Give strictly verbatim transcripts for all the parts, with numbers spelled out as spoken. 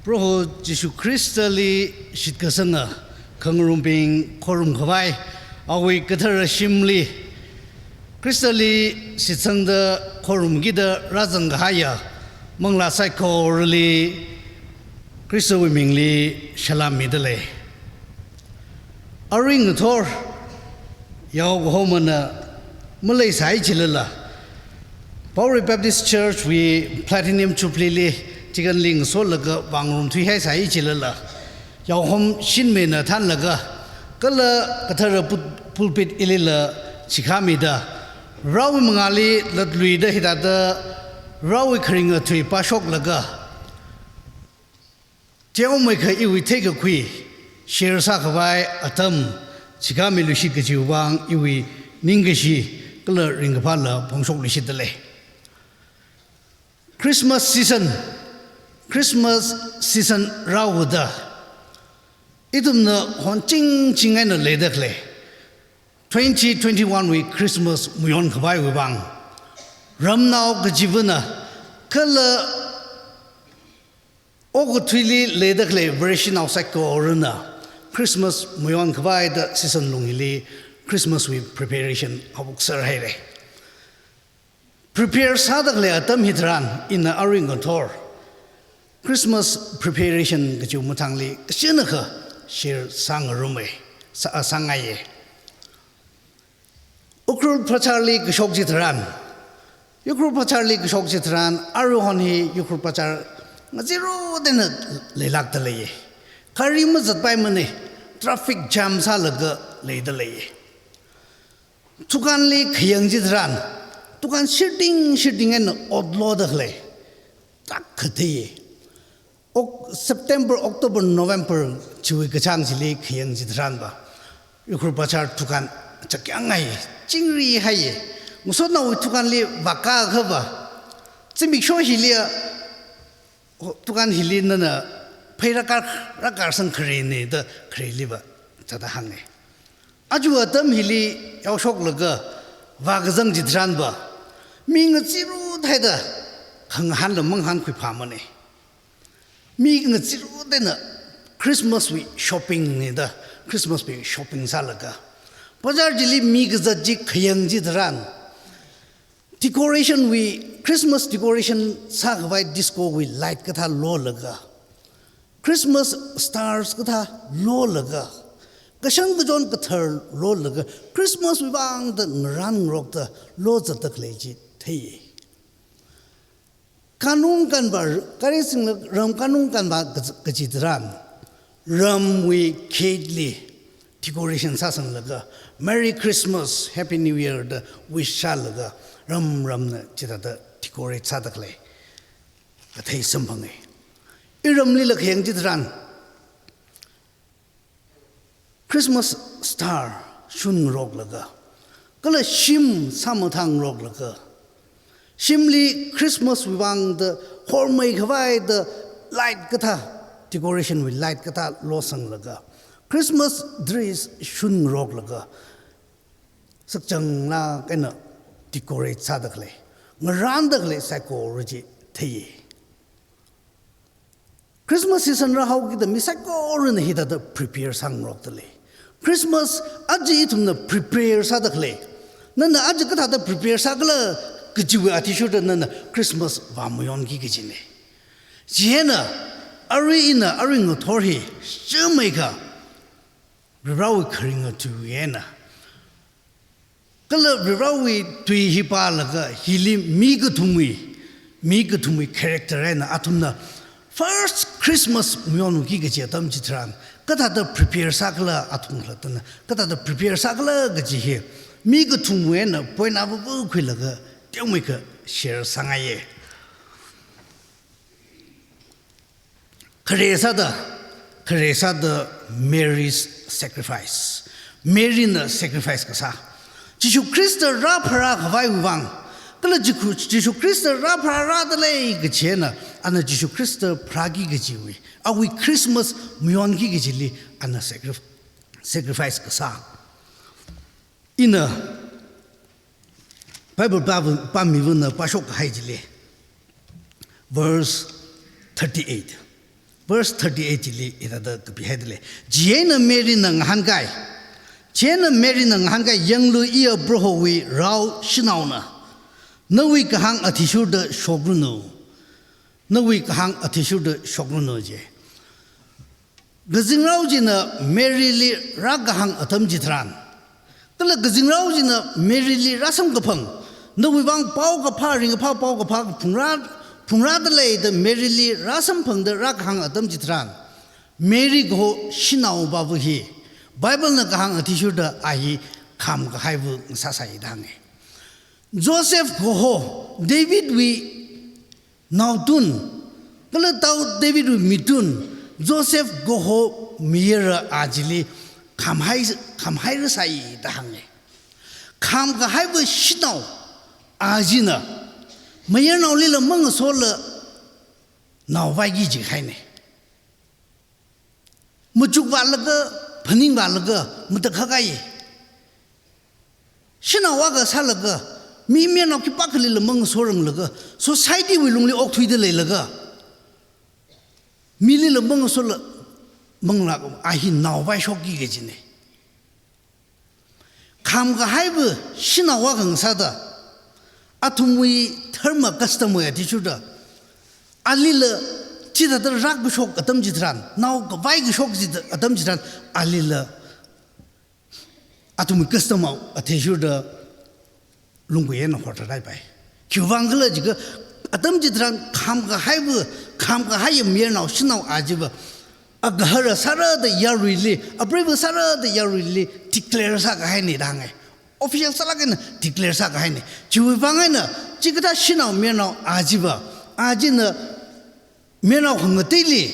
Proho Jishu Khristali shitkasanga khangarumbing khorum khavai, awui kathara shimli Khristali shitsangda khorumkida rāzang kahaiya manglā saikorali Khristawui mingli salam midalei. Arui ngathor, yao kahomana maleisai chilala, Pauri Baptist Church wui Platinum Jubilee li chikanli ngasolaga vāngarum thuihaisai chilala, yaohom shinmeina thanlaga, kala kathara pul-, pulpit ilila chikhamida, Varewui mangāli latluida hithāda Varewui kharinga tui pāshoklaga, teomeikha iwui theikakhui share sākhavai atam chikhamiluishit kajiwui vang iwui ningkashi kala ringkaphāla phongshokluishitdalei. Christmas season, Christmas season rāhaoda, ithumna honching ching eina leidakhalei twenty twenty-one wui Christmas mayon khavaiwui vang, ramnao kachivana kala okathuili leidakhalei Vareshinao saikorana Christmas mayon khavaida season lung hili Christmas wui preparation haophoksārhaira. Prepare sādakhalei atam hitharan ina arui ngathor Christmas preparation kajiwui mathangli kashinakha share sāngarumei, sā-, sāngaiya. Ukhrul Pachar li kashok chitharan, Ukhrul Pachar li kashok chitharan, aruihon hi Ukhrul Pachar ngaziru dena leilākdaleiya. Gari mazatpaimana, traffic jam sālaga leidaleiya. Dukanli khayang chitharan, dukan shirding shirding eina ot lodakhalei tak katheiya. Ok-, September, October, November chiwui kachāng chili khayang chitharanva, Ukhrul Pachar dukan chakyang ngai, chingri haiya. Ngasotnaowui dukanli vākā akhava, zimiksho hiliya, o, dukan hili nana phei rākar, rākarsang kharena da khareliva chada hānga. Aja atam hili yaoshoklaga vākazang chitharanva, mi ngaziru thaida khangahānla mangahānkhuiphāmana. Mi ngaziru dena Christmas wui shopping na da, Christmas wui shopping sālaga, bazar chili mi kazat chi khayang chitharan, decoration wui, Christmas decoration sākhavai disco wui light kathā lolaga, Christmas stars kathā lolaga, kashang kachon kathar lolaga, Christmas wui vangda ngarānngarokda lozatdakhalei chi theiya. Kanung kanva, gari singla ram kanung kanva kaj-, kaji tharan, ramwui gate li decoration sāsanglaga, "Merry Christmas, Happy New Year" da wish sālaga, ram ramna chithāda decorate sādakhalei kathei samphanga. Iramlila khayang chitharan, Christmas star shun ngaroklaga, kala shim sāmathā ngaroklaga, shimli Christmas wui vangda hormei khavaida light kathā, decoration wui light kathā losanglaga, Christmas trees shun ngaroklaga, sakchanglāk eina decorate sādakhalei, ngarāndakhalei saikora chi theiya. Christmas season rāhaokida mi saikorana hithāda prepare sāngarokdalei. Christmas aja ithumna prepare sādakhalei. Nana aja kathāda prepare sākhala kajiwui athishurda nana Christmas vāmayonki kajina. Chieina, arui ina, arui ngathor hi, shimeiakha, Varivarawui kharinga tui eina, kala Varivarawui tui hi pālaga hili mi kathumwui, mi kathumwui character eina athumna first Christmas mayonki kaji atam chitharan, kathāda prepare sākhala athum khalattana, kathāda prepare sākhala kaji hi, mi kathumwui eina point avāva khuilaga teomeikha share sāngaiya. Khare sāda, khare sāda Mary's sacrifice. Maryna sacrifice kasā. Jishu Khrista rāpharā khavaiwui vang, kala Jishu, Jishu Khrista rāpharā rādalei kaji eina, ana Jishu Khrista pharāki kajiwui, awui Christmas mayonki kajili ana sacri-, sacrifice kasā. Ina Bible pā, pāmivana pāshok kahai chili, verse thirty-eight. Verse thirty-eight chili hithāda kapihaida lei. Chieina Maryna ngahānkai. Chieina Maryna ngahānkai, "Yanglu, iya Prohowui rao shanaona. Nawui kahāng athishurda shokranu. Nawui kahāng athishurda shokranu," je. Kazingrao china Maryli rākahāng atam chitharan, kala kazingrao china Maryli rāsamkaphang, nawui vang paokaphā, ringkaphā paokaphā phungrā, phungrāda lei da Maryli rāsamphangda rākahāng atam chitharan, Mary kaho shanaopāva hi Biblena kahāng athishurda a hi khāmkahaiva ngasāsai da hānge. Joseph kaho, Davidwui naotun, kala tao Davidwui mitun, Joseph kaho mayara a chili khāmhai, khāmhairasai da hānge. Khāmkahaiva shanao a china mayarnaolila mangasola naovaiki jihaine. Machukvālaga, phaningvālaga, matakhak kahai. Shanao akha sālaga, mi mayarnao khipākhalila mangasoranglaga, societywui lungli okthuida leilaga, milila mangasola manglā a hi naovai shokki kajine. Khāmkahaiva shanao akha ngasāda, athumwui dharma customwui athishurda, alila chithāda rākashok atam chitharan, naokhavai kashok chitha-, atam chitharan, alila athumwui custom athishurda lunggui eina horthathaipai. Khiwuivang khala jiakha, atam chitharan khāmkahaiva, khāmkahaiya mayarnao shanao a chiva, agahara sāra da yaruili, apreiva sāra da yaruili declare sākahaine da hānge. Official sālāk eina declare sākahaine. Chiwuivang eina, chikathā shanao mayarnao a chiva, a china mayarnao khangateili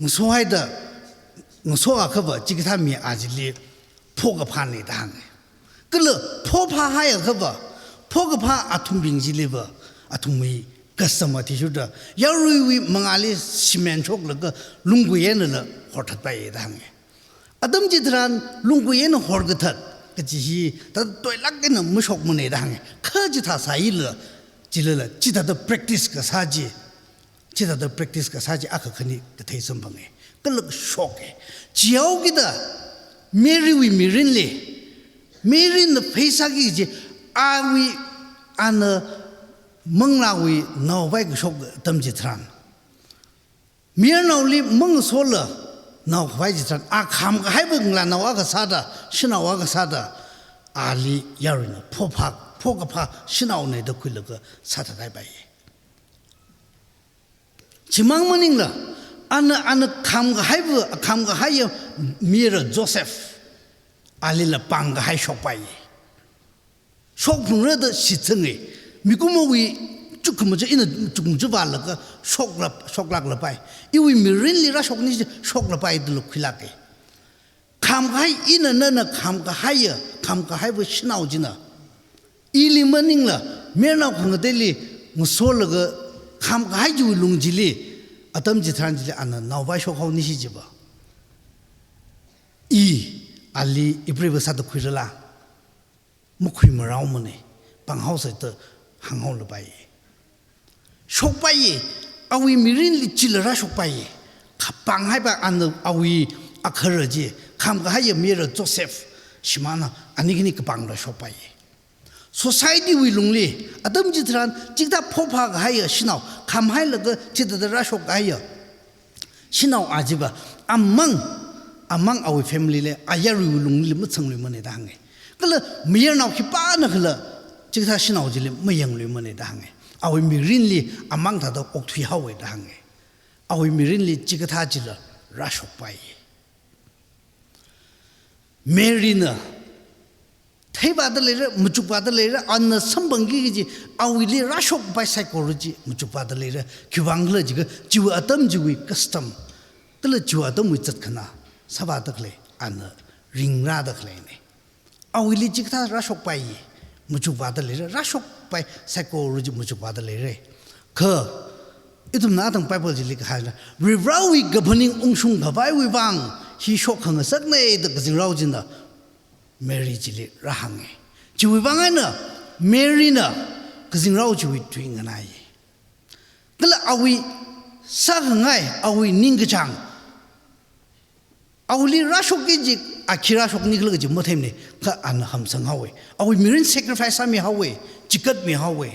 ngasohaida, ngasoakhava chikathā mi a chili phokaphāne da hānge. Kala phophāhaiakhava, phokaphā athumbing chiliva, athumwui custom athishurda, yaruiwui mangāli shimān shoklaga lunggui einala horthatpai da hānge. Atam chitharan lunggui eina horkathat kaji hi, thāda toilāk eina mashokmane da hānge. Kha chithā sāila, chilala, chithāda practice kasā chi, chithāda practice kasā chi akha khani kathei samphange. Kala shoke. Chihaokida Marywui mirinli, Maryna face sāki kaji, awui, ana manglāwui naovai kashok atam chitharan, mayarnaoli mangasola naokhavai chitharan, a khāmkahaiva ngalānao akha sāda, shanao akha sāda, ali yaruina phophā, phokaphā shanaone da khuilaga sāthathaipai. Chimang maningla, ana, ana khāmkahaiva, khāmkahaiya mayara Joseph, alila pāngkahai shokpai. Shokphungra da shitsange. Mikumowui chukkhamaja, ina chukkhamaja vālaga shoklāk, shoklāklapai. Iwui mirinli rāshokni chi shoklapai dala khuilāke. Khāmkahai, ina nana khāmkahaiya, khāmkahaiva shanao china, ili maningla, mayarnao khangateili ngasolaga khāmkahai chiwui lung chili, atam chitharan chili ana naovai shokhaoni shi chiva, i, ali ipreiva sāda khuirala? Makhuimaraomane, pānghaosai da hānghaolapai. Shokpai, awui mirinli chila rāshokpai. Khapānghaiva ana awui agahara chi, khāmkahaiya mayara Joseph, shimānna ani khani kapāngla shokpai. Societywui lungli, atam chitharan, chikathā phophākahaiya shanao, khāmhailaga chithāda rāshokkahaiya shanao a chiva, amang, amang awui family li, ayaruiwui lungli matsangluimane da hānge. Kala mayarnao khipānakhala chikathā shanao chili mayangluimane da hānge. Awui mirinli amang thāda okthuihaowe da hānge. Awui mirinli chikathā chila rāshokpai. Maryna theivāda leira, machukvāda leira, ana samphangki kaji, awuili rāshokpai saikora chi machukvāda leira. Khiwuivang khala jiakha, chiwui atam chiwui custom, kala chiwui atamwui zatkhanā sāvāda khalei, ana ringrāda khaleine. Awuili chikathā rāshokpai, machukvāda leira, rāshokpai saikora chi machukvāda leira. Kha ithumna athang Bible chili kahāngna, Varivarāwui kaphaning ungshungkhavaiwui vang hi shokkhangasakne da kazingrao china Mary chili rāhānge. Chiwui vang eina Maryna kazingrao chiwui tui nganāi. Kala awui sākhangai awui ningkachāng, awuili rāshokki kaji, a khi rāshokni khala kaji matheimana, kha ana hamsang haowa. Awui mirin sacrifice sāmi haowa, chikatmi haowa.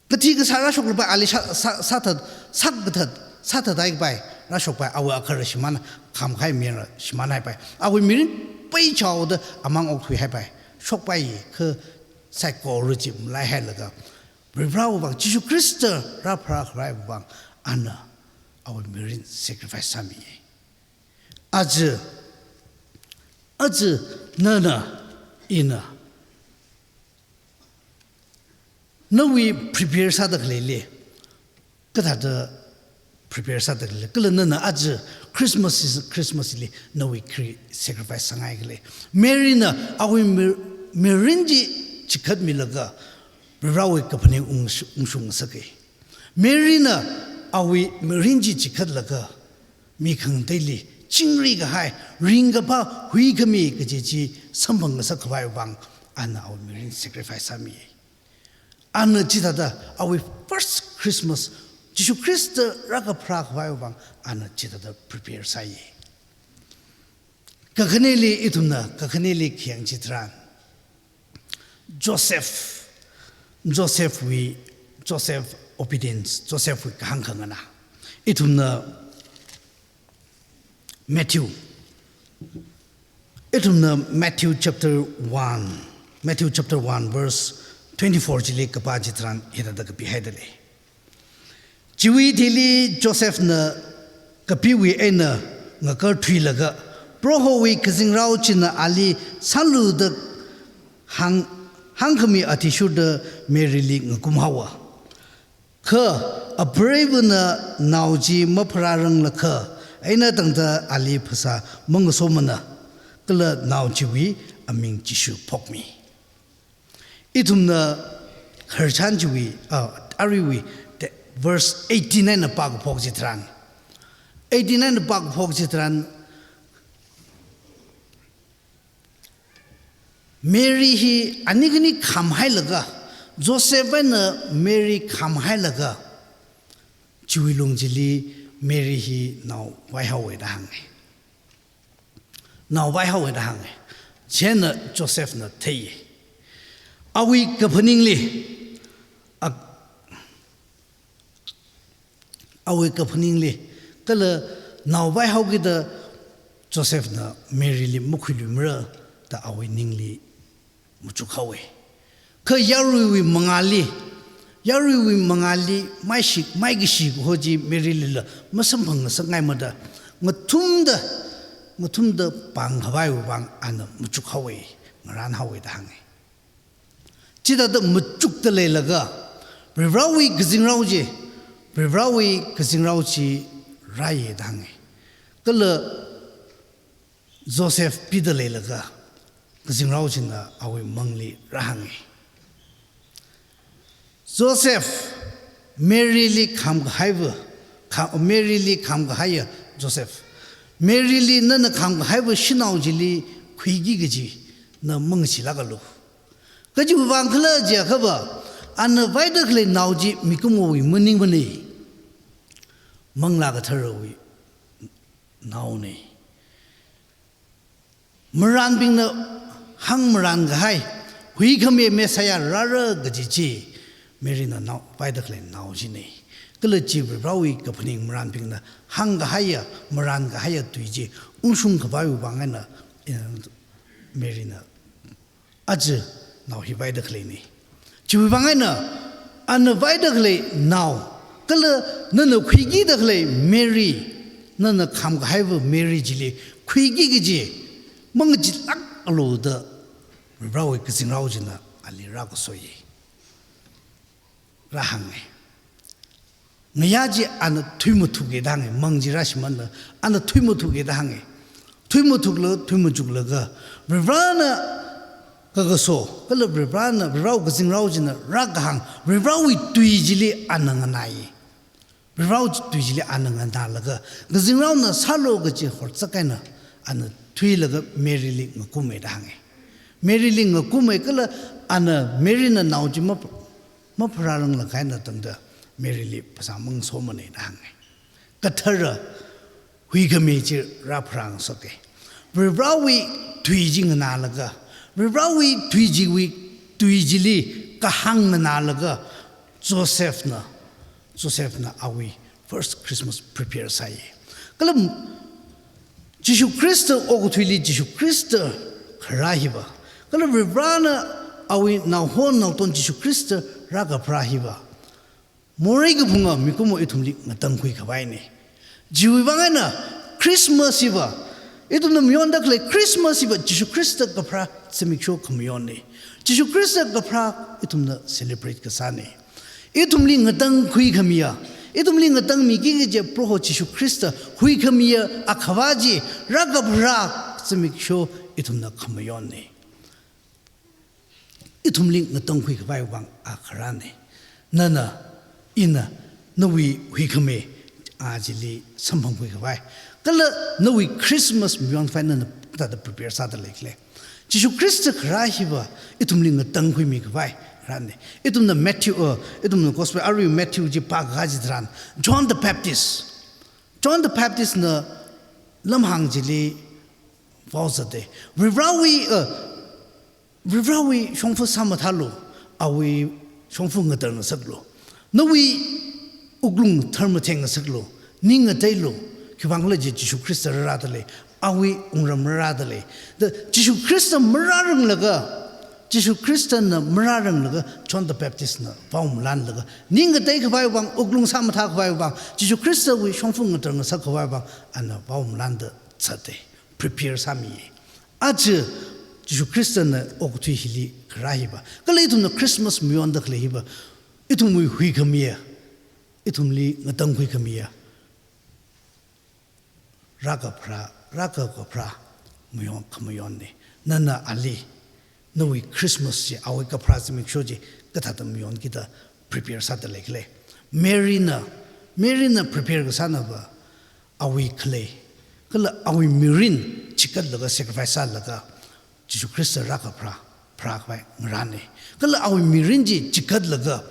Kathi kasā rāshok lapai, ali sā, sā, sāthat, sākathat, sāthathai kapai, rāshokpai, awui agahara shimān, khamkahai mira shimānhaipai. Awui mirin peichaoda amang okthuihaipai. Shokpai kha saikora chi malaihailaga, Varivarāwui vang, Jishu Khrista rāpharākhavai vang, ana awui mirin sacrifice sāmi. Aja, aja nana, ina, nawui prepare sāda khaleili, kathāda prepare sāda khalei, kala nana aja Christmas is Christmas li nawui khri sacrifice sāngai khala. Maryna awui mir-, mirin chi chikatmilaga, Varivarāwui kaphaning ung-, ungshung ngasaka. Maryna awui mirin chi chikatlaga, mi khangateili chingri kahai, ringkaphā huikhami kaji chi samphang ngasakkhavai vang, ana awui mirin sacrifice sāmi. Ana chithāda awui first Christmas, Jishu Khrista rākapharākhavai vang, ana chithāda prepare sāi. Kakhaneli ithumna, kakhaneli khayang chitharan, Joseph, Josephwui, Joseph obedience, Josephwui kahāng khanganā. Ithumna Matthew, ithumna Matthew chapter one, Matthew chapter one verse twenty-four chili kapā chitharan hithāda kapihaida lei. Chiwui thili Josephna kapiwui eina ngakarthuilaga, Prohowui kazingrao china ali sālu da hāng, hāngkhami athishurda Maryli ngakumhaowa. Kha apreivana nao chi mapharāranglakha, eina tangda ali phasā mangasomana, kala nao chiwui aming Jishu phokmi. Ithumna khararchan chiwui, ah, aruiwui, te-, verse eighteen eina pākaphok chitharan. Eighteen eina pākaphok chitharan, Mary hi ani khani khamhailaga, Joseph eina Mary khamhailaga, chiwui lung chili Mary hi nao vaihaowa da hānga. Nao vaihaowa da hānga. Chieina Josephna theiya. Awui kaphaningli, a, awui kaphaningli, kala nao vaihaokida Josephna Maryli makhuiluimara da awui ningli machukhaowa. Kha yaruiwui mangāli, yaruiwui mangāli maishi, maikashi kaho chi Marylila masamphang ngasakngaimada, ngathumda, ngathumda pāngkhavai vang ana machukhaowa, ngarānhaowa da hānga. Chithāda machukda leilaga, Varivarāwui kazingrao chi, Varivarāwui kazingrao chi rāya da hānga. Kala Joseph pida leilaga, kazingrao china awui mangli rāhānga. Joseph, Maryli khamkahaiva, kha-, Maryli khamkahaiya Joseph, Maryli nana khamkahaiva shanao chili khuiki kaji na mangachilākalu. Kajiwui vang khala jiakhava, ana vaida khalei nao chi mikumowui maningmana. Manglā Katharawui naona. Marānbingna hāngmarānkahai, huikhami Messiah rāra kaji chi, Maryna nao, vaida khalei nao china. Kala chi Varivarāwui kaphaning marānbingna hāngkahaiya, marānkahaiya tui chi ungshungkhavaiwui vang eina, eh, Maryna aja nao hi vaida khaleina. Chiwui vang eina, ana vaida khalei nao, kala nana khuikida khalei Mary, nana khamkahaiva Mary chili khuiki kaji mangachilākalu da Varivarāwui kazingrao china ali rākasoi, rāhānga. Ngayā chi ana thuimathuka da hānga, mang chi rāshimānla, ana thuimathuka da hānga. Thuimathukla, thuimachuklaga, Varivarāna kakaso, kala Varivarāna, Varivarāwui kazingrao china rākahāng, Varivarāwui tui chili ana nganāya. Varivarāwui tui chili ana nganālaga, kazingraona sālu kaji horzak eina, ana thuilaga Maryli ngakuma da hānga. Maryli ngakuma kala ana Maryna nao chi map-, mapharāranglakha eina tangda, Maryli phasā mangasomana da hānga. Kathara huikhami chi rāpharāngasaka. Varivarāwui tui chi nganālaga, Varivarāwui tui chiwui, tui chili kahāng nganālaga, Josephna, Josephna awui first Christmas prepare sāya. Kala Jishu Khrista okathuili Jishu Khrista kharā hiva, kala Varivarāna awui naoho naoton Jishu Khrista rākapharā hiva, morei kaphunga mikumo ithumli ngatangkhui khavaina. Chiwui vang eina Christmas hiva, ithumna mayonda khalei Christmas hiva Jishu Khrista kapharā zimiksho khamayonna. Jishu Khrista kapharā ithumna celebrate kasāna. Ithumli ngatangkhui khamiya, ithumli ngatangmiki kaji Proho Jishu Khrista huikhamiya Akhava chi rākapharā zimiksho ithumna khamayonna. Ithumli ngatangkhui khavai vang A kharāna. Nana, ina, nawui huikhami A chili samphangkhui khavai, kala nawui Christmas mayon khavai nana kathāda prepare sāda leikhala? Jishu Khrista kharā hiva ithumli ngatangkhuimi khavai kharāna. Ithumna Matthew, uh, ithumna Gospel arui Matthew chi pākakā chitharan, John the Baptist, John the Baptist na lamhāng chili vaozata. Varivarāwui, uh, Varivarāwui shongfa sāmathālu, awui shongfa ngatar ngasaklu. Nawui wuklung tharmatheng ngasaklu, ning ngateilu, khiwuivang khala ji Jishu Khrista rārāda lei, awui wungram rārāda lei. Da Jishu Khrista marāranglaga, Jishu Khristana marāranglaga, John the Baptist na vaomalanlaga, ning ngatei khavai vang, wuklung sāmathā khavai vang, Jishu Khristawui shongfa ngatar ngasak khavai vang, ana vaomalanda zatta, prepare sāmi. Aja Jishu Khristana okathui hili kharā hiva, kala ithumna Christmas mayonda khalei hiva, ithumwui huikhamiya, ithumli ngatangkhui khamiya, rākapharā, rākapharā mayon khamayonna. Nana ali, nawui Christmas chi, awui kapharā zimiksho chi kathāda mayonkida prepare sāda leikhala? Maryna, Maryna prepare kasānava, awui khalei, kala awui mirin chikatlaga sacrifice sālaga, Jishu Khrista rākapharā, pharā khavai ngarāna. Kala awui mirin chi chikatlaga,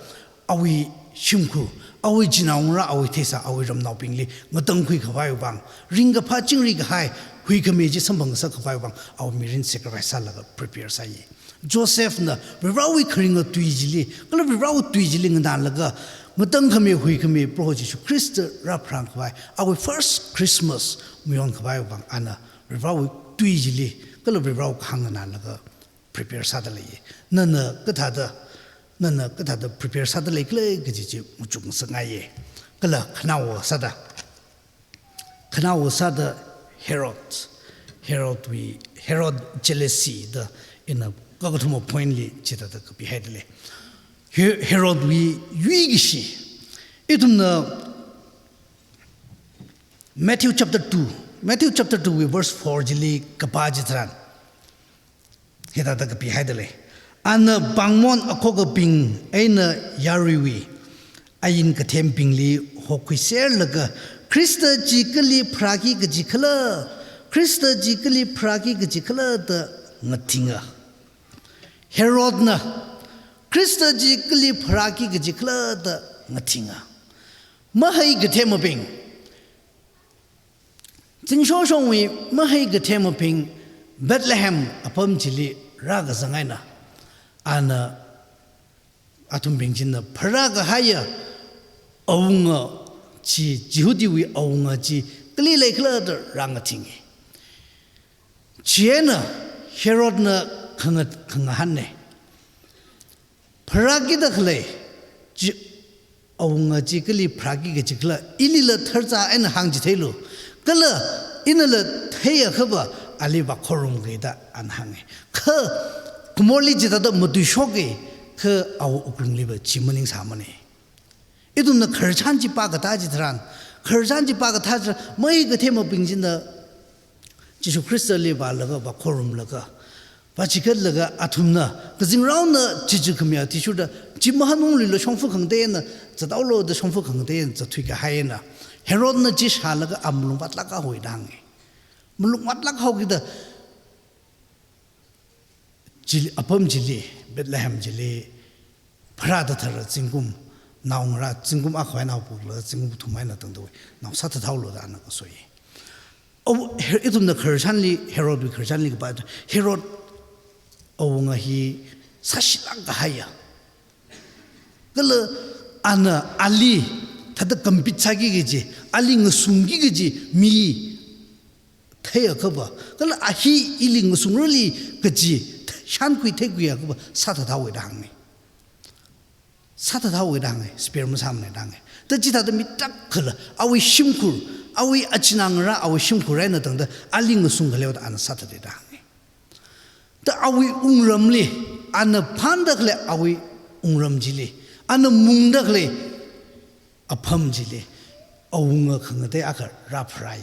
awui shimkhur, awui chinaongarā, awui theisā, awui ramnaobingli ngatangkhui khavai vang, ringkaphā chingri kahai huikhami chi samphang ngasak khavai vang, awui mirin sacrifice sālaga prepare sāya. Josephna Varivarāwui kharinga tui chili, kala Varivarāwui tui chili nganālaga, ngatangkhami huikhami Proho Jishu Khrista rāpharāng khavai, awui first Christmas mayon khavai vang ana Varivarāwui tui chili, kala Varivarāwui kahāng nganālaga prepare sāda lei. Nana kathāda, nana kathāda prepare sāda leikhala kaji chi machuk ngasakngaiya. Kala khanaowa sāda, khanaowa sāda Herod, Herodwui, Herod jealousy da ina kakathuma point li chithāda kapihaida lei. He-, Herodwui yuikashi. Ithumna Matthew chapter two, Matthew chapter two wui verse four chili kapā chitharan, hithāda kapihaida lei. Ana pāngmon akhokabing eina yaruiwui ain kathembingli hokhuiserlaga, Khrista chi kali pharāki kajikhala, Khrista chi kali pharāki kajikhala da ngathinga. Herodna Khrista chi kali pharāki kajikhala da ngathinga. Mahai kathemabing, zingshoshongwui mahai kathemabing Bethlehem apam chili rākazang eina, ana athumbing china pharākahaiya awunga chi, Jihudiwui awunga chi kali leikhala da rāngathinga. Chieina Herodna khanga-, khangahānna, pharākida khalei chi, awunga chi kali pharāki kajikhala, ilila tharchā eina hāngchitheilu. Kala inala theiakhava ali vākhorumki da ana hānga. Kha khamorli chithāda matuishoka, kha awui wuklungliva chi maningsāmana. Ithumna khararchan chi pākatā chitharan, khararchan chi pākatā chitharan, mahai kathemabing china Jishu Khristali vālaga, vākhorumlaga, vāchikatlaga, athumna, kazingraona chichi khamiya athishurda, chi mahanungluilu shongfa khangatei eina zathaolu da shongfa khangatei eina zatthuikahai eina, Herodna chi shālaga a malung vātlāk haowa da hānga. Malung vātlāk haokida, chili, apam chili, Bethlehem chili, pharāda thara zingkum naongarā zingkum akha eina haophoklaga zingkum kathum eina tangda awui nao sāthathaolu da ana kasoi. Aw, Her-, ithumna khararchanli, Herodwui khararchanli kapā, Herod awunga hi sāshilāk kahaiya. Kala ana ali thāda compete sāki kaji, ali ngasungki kaji mi theiakhava, kala a hi ili ngasungrali kaji shānkhui theikhuiakhava sāthathaowa da hānga. Sāthathaowa da hānga, spare masāmana da hānga. Da chithāda mi tarākhala, awui shimkhur, awui achināngarā, awui shimkhur eina tangda ali ngasung khaleo da ana sāthata da hānga. Da awui wungramli, ana phānda khalei awui wungram chili, ana mungda khalei apam chili, awunga khangatei akha rāpharāi.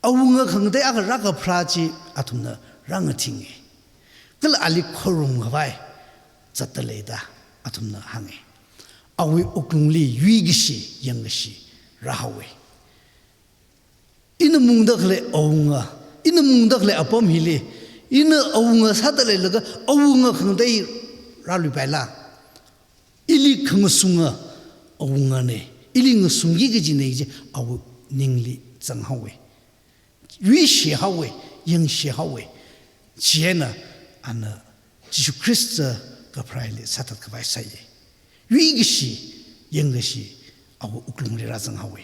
Awunga khangatei akha rākapharā chi athumna rāngathinga. Kala ali khorumkhavai zatdalei da athumna hānga. Awui wuklungli yuikashi, yangkashi rāhaowa. Ina mungda khalei awunga, ina mungda khalei apam hili, ina awunga sāda leilaga awunga khangatei rāluipaila. Ili khangasunga awungana, ili ngasungki kajina kaji awui ningli zanghaowa. Yuishihaowa, yangshihaowa. Chieina ana Jishu Khrista kapharāli sāthatkhavai sāya. Yuikashi, yangkashi awui wuklungli rāzanghaowa.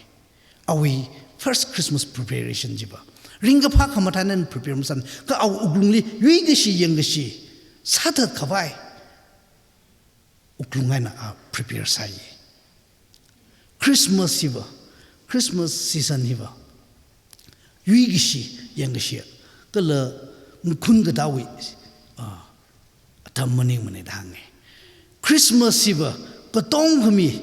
Awui first Christmas preparation chiva. Ringkaphā khamathān eina prepare masāmana, kha awui wuklungli yuikashi, yangkashi sāthatkhavai wuklung eina a prepare sāya. Christmas hiva, Christmas season hiva, yuikashi, yangkashi, kala ngakhun katā awui, ah, atam maningmana da hānga. Christmas hiva katongkhami,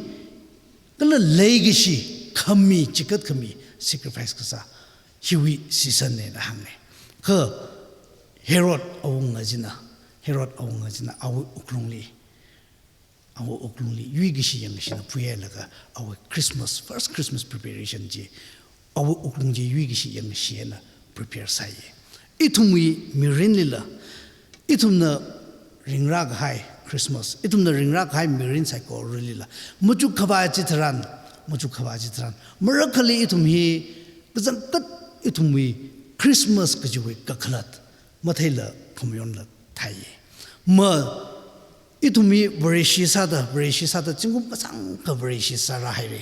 kala leikashi, khami, chikatkhami, sacrifice kasā hiwui season na da hānga. Kha Herod awunga china, Herod awunga china awui wuklungli, awui wuklungli yuikashi, yangkashina phuihailaga awui Christmas, first Christmas preparation chi awui wuklung chi yuikashi, yangkashi eina prepare sāya. Ithumwui mirinlila, ithumna ringrākahai Christmas, ithumna ringrākahai mirin saikoralila, machukkhavai chitharan, machukkhavai chitharan, marākhali ithum hi kachangkhat ithumwui Christmas kajiwui kakhalat matheila khamayonla thai. Ma, ithum hi Vareshi sāda, Vareshi sāda, zingkum kasāngkha Vareshi sārāhaira.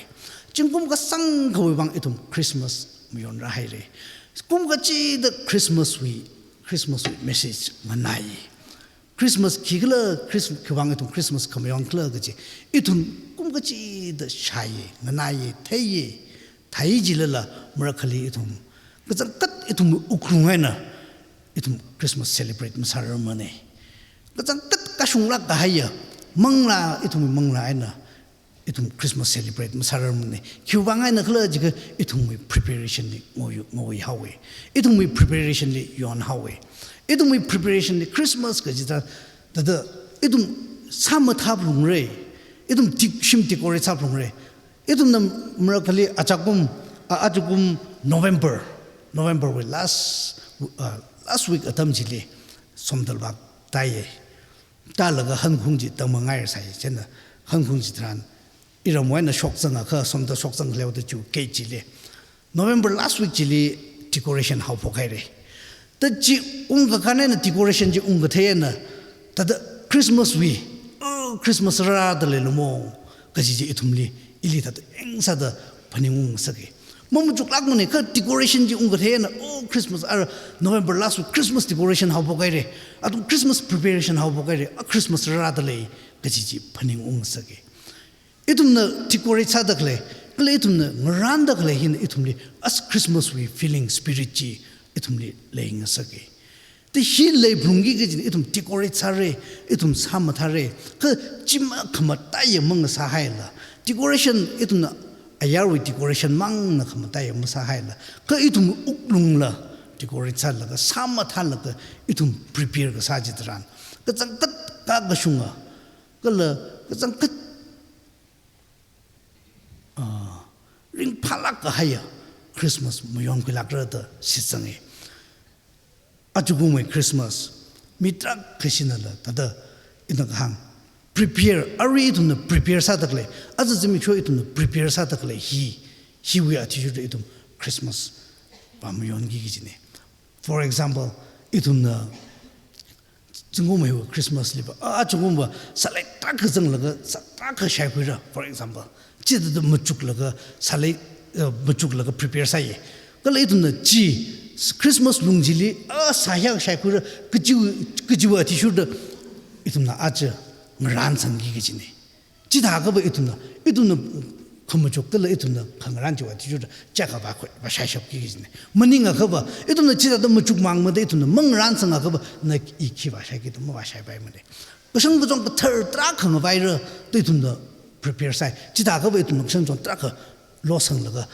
Zingkum kasāngkhawui vang ithum Christmas mayonrāhaira. Kum kachida Christmas wui, Christmas wui message nganāya. Christmas khikhala, Christ-, khiwuivang ithum Christmas khamayonkhala kaji ithum kum kachida shāya, nganāya, theiya. Thai jilala marākhali ithum kachangkhat ithum wuklung eina ithum Christmas celebrate masārarmana. Kachangkhat kashunglāk kahaiya manglā, ithum manglā eina ithum Christmas celebrate masārarmana. Khiwuivang einakhala jiakha ithumwui preparation li ngoi, ngoihaowa. Ithumwui preparation li yonhaowa. Ithumwui preparation li Christmas kaji thāda, thāda ithum sāmathāphalungra. Ithum de-, shim decorate sāphalungra. Ithumna marākhali achakum, a, achakum November, November wui last, uh, last week atam chili somdalvak tāya. Tālaga hankhung chi tangmangairsai, chieina hankhung chitharan iramwui eina shokzangakha, somda shokzang leoda chu kei chili November last week chili decoration haophokhaira. Da chi ungkakān eina decoration chi ungkathei eina, thāda Christmas wui, oh, Christmas rāda leilamo kaji chi ithumli, ili thāda engsāda phaningung ngasaka. Mamachuklākmana, kha decoration chi ungkathei eina, oh, Christmas, ah, November last week Christmas decoration haophokhaira. Athum Christmas preparation haophokhaira. Ah, Christmas rāda lei kaji chi phaningung ngasaka. Ithumna decorate sāda khalei, kala ithumna ngarānda khalei hina ithumli, as Christmas wui feeling, spirit chi ithumli leingasaka. Da hi leiphalungki kajina ithum decorate sāra, ithum sāmathāra, kha chi makhamataiya mangasāhaila. Decoration ithumna ayarwui decoration mangna khamataiya masāhaila. Kha ithum wuklungla decorate sālaga, sāmathālaga, ithum prepare kasā chitharan, kachangkhat kakashunga, kala kachangkhat, ah, ringphālāk kahaiya Christmas mayonkhuilākra da shitsanga. Achakumwui Christmas, mi tarākha shinala, thāda ina kahāng, prepare, arui ithumna prepare sāda khalei, aja zimiksho ithumna prepare sāda khalei hi, hiwui athishurda ithum Christmas vāmayonki kajina. For example, ithumna zingkum hiwui Christmas liva, a, zingkumva sālai tarākha zanglaga, sā tarākha shaikhuira, for example. Chithāda machuklaga, sālai, uh, machuklaga prepare sāya. Kala ithumna chi, Christmas lung chili, a, sāya shaikhuira, kaji, kajiwui athishurda, ithumna aja ngarānsangki kajina. Chithākhava ithumna, ithumna khamachuk kala ithumna khangarān chiwui athishurda, chakha vākhui, vāshaishapki kajina. Maningakhava, ithumna chithāda machukmangmada ithumna mangarānsangakhava, na i khi vāshaiki da mavāshaipaimana. Kashang kachon kathar tarākha ngavaira, da ithumna prepare sāi. Chithākhava ithumna kashang kachon tarākha losanglaga,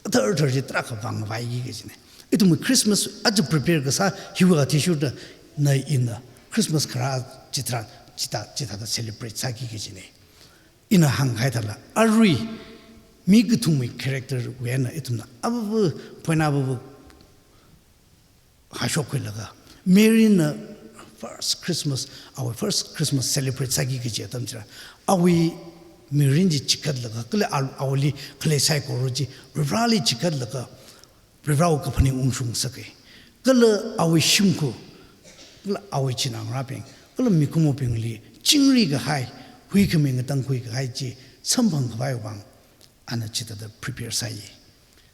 kathar kathar chi tarākha vāngavaiki kajina. Ithumwui Christmas aja prepare kasā hiwui athishurda, na ina Christmas kharā chitharan, chithā, chithāda celebrate sāki kajina. Ina hāngkahai thāla, arui mi kathumwui character wui eina ithumna avava, point avava hāshok khuilaga, Mary na first Christmas, awui first Christmas celebrate sāki kaji atam chila, awui mirin chi chikatlaga, kala a-, awuili khalei saikora chi, Varivarāli chikatlaga, Varivarāwui kaphaning ungshung sāki. Kala awui shimkhur, kala awui chinaongarābing, kala mikumobingli chingri kahai, huikhami ngatangkhui kahai chi samphang khavai vang, ana chithāda prepare sāi.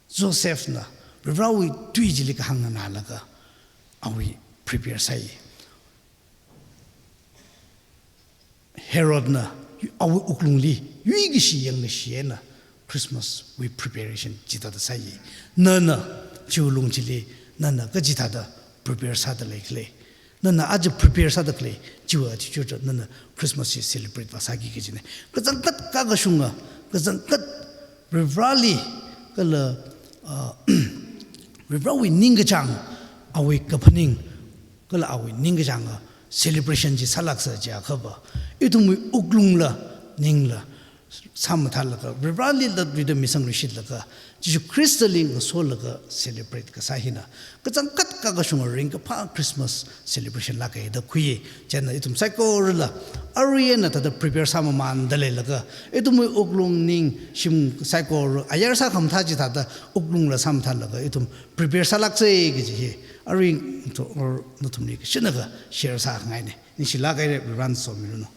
Joseph na Varivarāwui tui chili kahāng nganālaga, awui prepare sāi. Herod na awui wuklungli yuikashi yangkashi eina Christmas wui preparation chithāda sāi. Nana chiwui lung chili, nana kachithāda prepare sāda leikhala. Nana aja prepare sāda khalei, chiwui athishurda nana Christmas hi celebrate vāsāki kajina. Kachangkhat kakashunga, kachangkhat Varivarāli, kala, ah, Varivarāwui ningkachāng, awui kaphaning, kala awui ningkachānga celebration chi sālāksa jiakhava, ithumwui wuklungla, ningla, sāmathālaga, Varivarāli latluida misang rishitlaga, Jishu Khristali ngasolaga celebrate kasā hina, kachangkhat kakashunga ringkaphā Christmas celebration lāka da khuiya. Chieina ithum saikorala, arui eina thāda prepare sāmamānda leilaga, ithumwui wuklung ning shim saikora, ayar sākhamathā chithāda wuklungla sāmathālaga, ithum prepare sālāksa kaji hi, arui thu-, or nathumli kashinaka share sāngaina. Ningshilāk haira, Varivarāna somiranu.